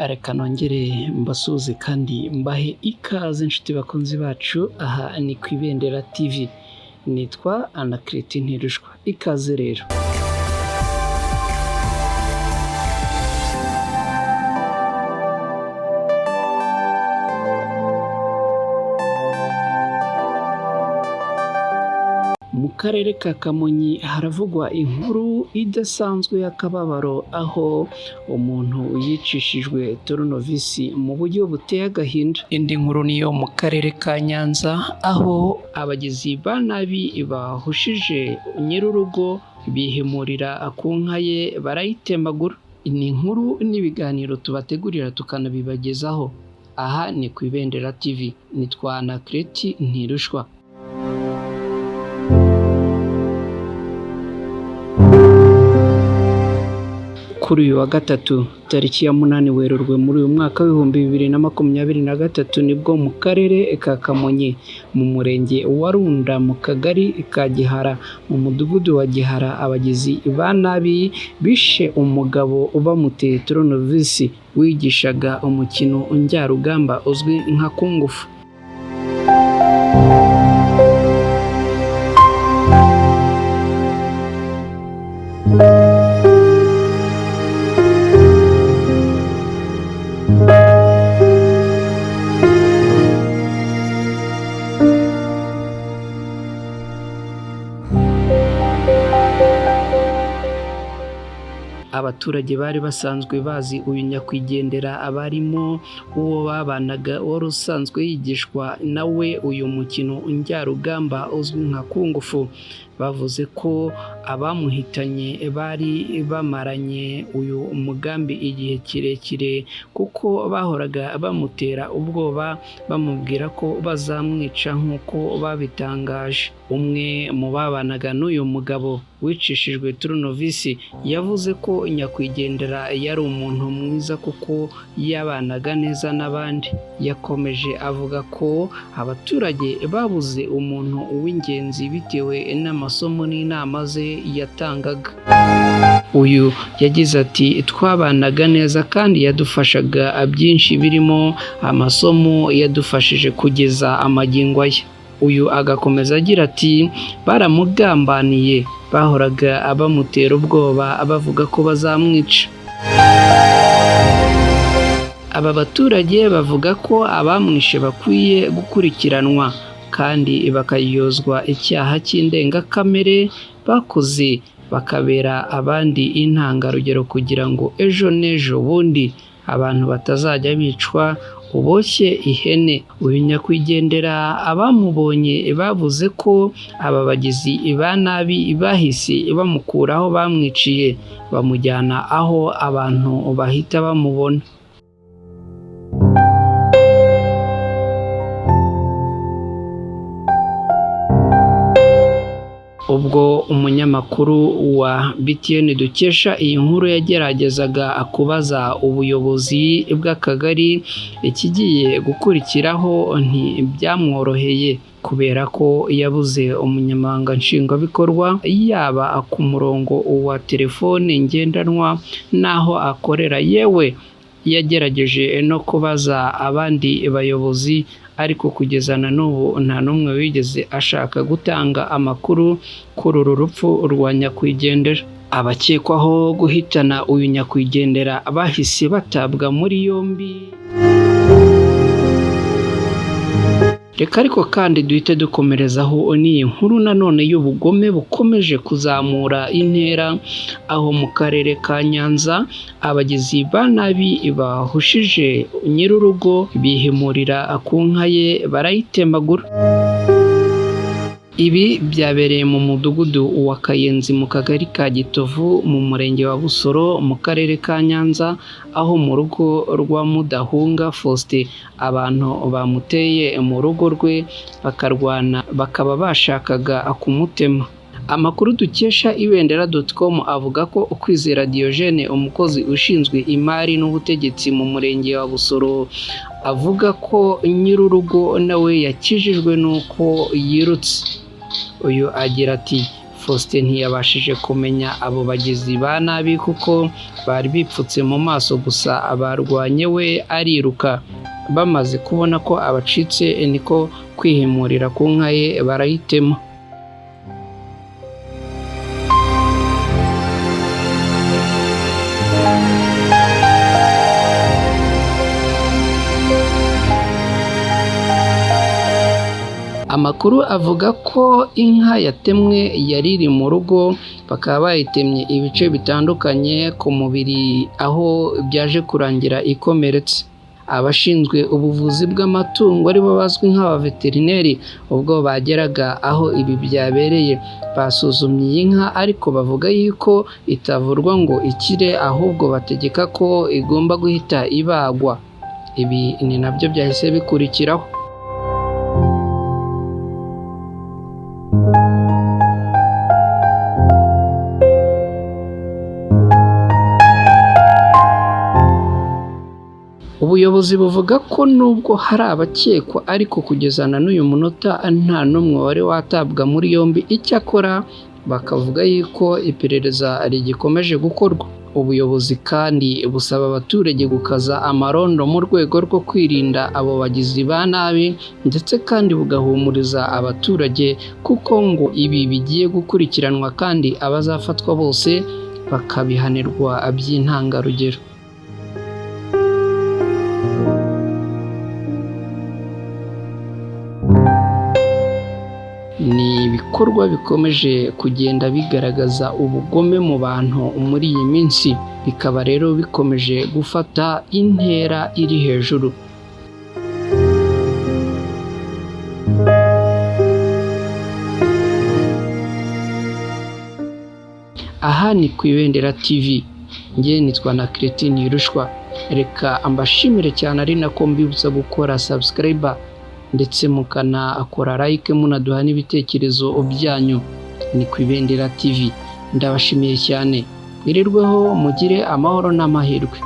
Reka nongere mbasuhuze kandi mbahe ikaze inshuti bakunzi bacu, aha ni ku Ibendera TV, nitwa Anaclet Ntirushwa, ikaze rero. Mu karere ka Kamonyi haravugwa inkuru idasanzwe y'akababaro, aho umuntu yicishijwe toronovisi mu buryo buteye agahinda. Indi nkuru niyo mu karere ka Nyanza, aho abagizi ba nabi bahushije nyir'urugo bihimurira ku nka ye barayitemagura. Ni inkuru n'ibiganiro tubategurira tukanabibagezaho. Aha ni ku Ibendera TV, nitwa Anaclet Ntirushwa. Kuri uyu wa gatatu tariki ya 8 Werurwe muri uyu mwaka w'2023, nibwo mu karere ka Kamonyi mu murenge wa Runda mu kagari ka Gihara mu mudugudu wa Gihara, abagizi ba nabi bishe umugabo bamuteye toronovisi wigishaga umukino njyarugamba uzwi nka kungufu. Abaturage bari basanzwe bazi uyu nyakwigendera, abarimo uwo babanaga wari usanzwe yigishwa nawe uyu mukino njyarugamba uzwi nka kungufu, bavuze ko abamuhitanye bari bamaranye uyu mugambi igihe kirekire, kuko bahoraga bamutera ubwoba bamubwira ko bazamwica nk'uko babitangaje. Umwe mu babanaga n'uyu mugabo wicishijwe toronovisi yavuze ko nyakwigendera yari umuntu mwiza kuko yabanaga neza n'abandi. Yakomeje avuga ko abaturage babuze umuntu w'ingenzi bitewe n'amasomo n'inama ze yatangaga. Uyu yagize ati twabanaga neza kandi yadufashaga byinshi birimo amasomo yadufashije kugeza amagingo aya. Uyu agakomeza agira ati baramugambaniye, bahoraga bamutera ubwoba bavuga ko bazamwica. Aba baturage bavuga ko abamwishe bakwiye gukurikiranwa kandi bakayozwa icyaha cy'indengakamere bakoze, bakabera abandi intangarugero kugira ngo ejo n'ejo bundi abantu batazajya bicwa uboshye ihene. Uyu nyakwigendera abamubonye bavuze ko aba bagizi ba nabi bahise bamukura aho bamwiciye bamujyana aho abantu bahita bamubona. Ubwo umunyamakuru wa BTN dukesha iyi nkuru yageragezaga kubaza ubuyobozi bw'akagari ikigiye gukurikiraho, ntibyamworoheye kubera ko yabuze umunyamabanga nshingwabikorwa yaba ku murongo wa telefone ngendanwa n'aho akorera, yewe yagerageje no kubaza abandi bayobozi ariko kugeza na n'ubu nta n'umwe wigeze ashaka gutanga amakuru kuri uru rupfu rwa nyakwigendera. Abakekwaho guhitana uyu nyakwigendera bahise batabwa muri yombi. Reka ariko kandi duhite dukomerezaho n'iyi nkuru nanone y'ubugome bukomeje kuzamura intera, aho mu karere ka Nyanza abagizi ba nabi bahushije nyir'urugo bihimurira ku nka ye barayitemagura. Ibi byabereye mu mudugudu wa Kayenzi mu kagari ka Gitovu mu murenge wa Busoro mu karere ka Nyanza, aho mu rugo rwa Mudahunga Faustin abantu bamuteye mu rugo rwe bakarwana, bakaba bashakaga kumutema. Amakuru dukesha ibendera.com avuga ko Ukwizera Diogene, umukozi ushinzwe imari n'ubutegetsi mu murenge wa Busoro, avuga ko nyir'urugo nawe yakijijwe n'uko yirutse. Uyu agira ati Faustin ntiyabashije kumenya abo bagizi ba nabi kuko bari bipfutse mu maso gusa, abarwanye we ariruka. Bamaze kubona ko abacitse niko kwihimurira ku nka ye barayitema. Amakuru avuga ko inka yatemwe yari iri mu rugo, bakaba bayitemye ibice bitandukanye ku mubiri aho byaje kurangira ikomeretse. Abashinzwe ubuvuzi bw'amatungo aribo bazwi nk'abaveterineri, ubwo bageraga aho ibi byabereye basuzumye iyi nka, ariko bavuga yuko itavurwa ngo ikire, ahubwo bategeka ko igomba guhita ibagwa. Ibi ni nabyo byahise bikurikiraho. Ubuyobozi buvuga ko nubwo hari abakekwa ariko kugeza na n'uyu munota nta n'umwe wari watabwa muri yombi, icyakora bakavuga yuko iperereza rigikomeje gukorwa. Ubuyobozi kandi busaba abaturage gukaza amarondo mu rwego rwo kwirinda abo bagizi ba nabi, ndetse kandi bugahumuriza abaturage kuko ngo ibi bigiye gukurikiranwa kandi abazafatwa bose bakabihanirwa by'intangarugero. Ni ibikorwa bikomeje kugenda bigaragaza ubugome mu bantu muri iyi minsi, bikaba rero bikomeje gufata intera iri hejuru. Aha ni ku Ibendera TV, njye nitwa na Christine Hirushwa. Reka mbashimire cyane ari nako mbibutsa gukora subscribe ndetse mukanakora like, munaduha n'ibitekerezo byanyu. Ni ku Ibendera TV, ndabashimiye cyane. Mwirirweho, mugire amahoro n'amahirwe.